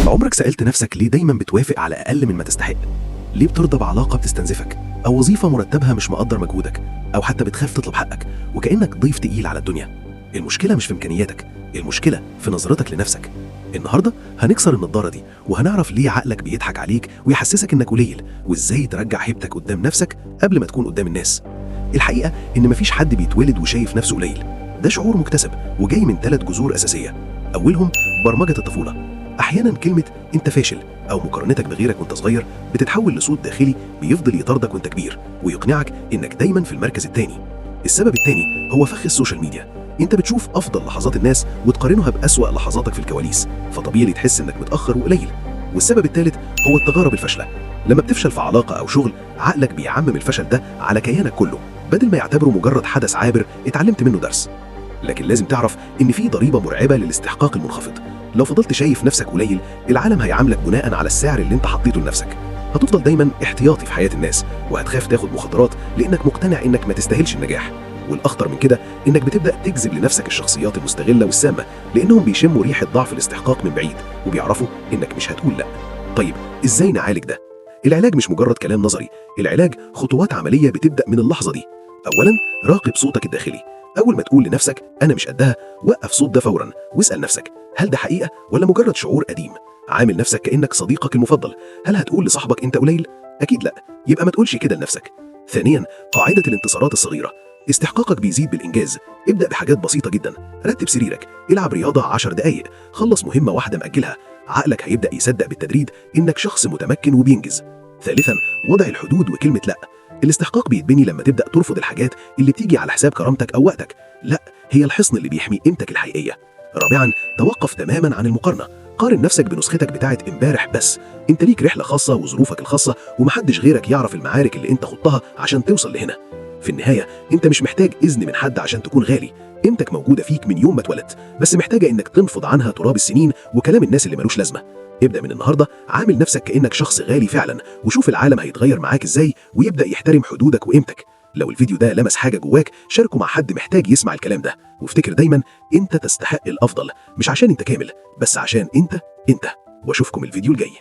عمرك سألت نفسك ليه دايما بتوافق على أقل من ما تستحق؟ ليه بترضى بعلاقة بتستنزفك، أو وظيفة مرتبها مش مقدر مجهودك، أو حتى بتخاف تطلب حقك وكأنك ضيف تقيل على الدنيا؟ المشكلة مش في إمكانياتك، المشكلة في نظرتك لنفسك. النهاردة هنكسر النضارة دي وهنعرف ليه عقلك بيضحك عليك ويحسسك إنك قليل، وإزاي ترجع هيبتك قدام نفسك قبل ما تكون قدام الناس. الحقيقة إن مفيش حد بيتولد وشايف نفسه قليل، ده شعور مكتسب وجاي من 3 جذور أساسية. أولهم برمجة الطفولة. أحيانا كلمة أنت فاشل أو مقارنتك بغيرك وأنت صغير بتتحول لصوت داخلي بيفضل يطاردك وأنت كبير ويقنعك إنك دايما في المركز الثاني. السبب الثاني هو فخ ال social media. أنت بتشوف أفضل لحظات الناس وتقارنها بأسوأ لحظاتك في الكواليس، فطبيعي تحس إنك متأخر وقليل. والسبب الثالث هو التجارب الفاشلة. لما بتفشل في علاقة أو شغل، عقلك بيعمم الفشل ده على كيانك كله بدل ما يعتبره مجرد حدث عابر اتعلمت منه درس. لكن لازم تعرف إن في ضريبة مرعبة للاستحقاق المنخفض. لو فضلت شايف نفسك قليل، العالم هيعاملك بناء على السعر اللي انت حطيته لنفسك. هتفضل دايما احتياطي في حياة الناس، وهتخاف تاخد مخاطرات لأنك مقتنع إنك ما تستاهلش النجاح. والأخطر من كده إنك بتبدأ تجذب لنفسك الشخصيات المستغلة والسامة، لأنهم بيشموا ريحة ضعف الاستحقاق من بعيد وبيعرفوا إنك مش هتقول لأ. طيب إزاي نعالج ده؟ العلاج مش مجرد كلام نظري، العلاج خطوات عملية بتبدأ من اللحظة دي. أولا، راقب صوتك الداخلي. أول ما تقول لنفسك أنا مش قدها، وقف صوت ده فورا واسأل نفسك هل ده حقيقة ولا مجرد شعور قديم؟ عامل نفسك كأنك صديقك المفضل، هل هتقول لصاحبك أنت قليل؟ أكيد لأ، يبقى ما تقولش كده لنفسك. ثانيا، قاعدة الانتصارات الصغيرة. استحقاقك بيزيد بالإنجاز. ابدأ بحاجات بسيطة جدا، رتب سريرك، العب رياضة 10 دقايق، خلص مهمة واحدة مأجلها. عقلك هيبدأ يصدق بالتدريج إنك شخص متمكن وبينجز. ثالثا، وضع الحدود وكلمة لأ. الاستحقاق بيتبني لما تبدأ ترفض الحاجات اللي بتيجي على حساب كرامتك أو وقتك. لا، هي الحصن اللي بيحمي قيمتك الحقيقية. رابعا، توقف تماما عن المقارنة. قارن نفسك بنسختك بتاعت امبارح بس. انت ليك رحلة خاصة وظروفك الخاصة، ومحدش غيرك يعرف المعارك اللي انت خضتها عشان توصل لهنا. في النهاية انت مش محتاج إذن من حد عشان تكون غالي. قيمتك موجودة فيك من يوم ما اتولدت، بس محتاجة انك تنفض عنها تراب السنين وكلام الناس اللي ملوش لازمة. ابدأ من النهاردة عامل نفسك كأنك شخص غالي فعلا، وشوف العالم هيتغير معاك ازاي ويبدأ يحترم حدودك وقيمتك. لو الفيديو ده لمس حاجة جواك، شاركه مع حد محتاج يسمع الكلام ده. وافتكر دايما انت تستحق الأفضل، مش عشان انت كامل، بس عشان انت انت. واشوفكم الفيديو الجاي.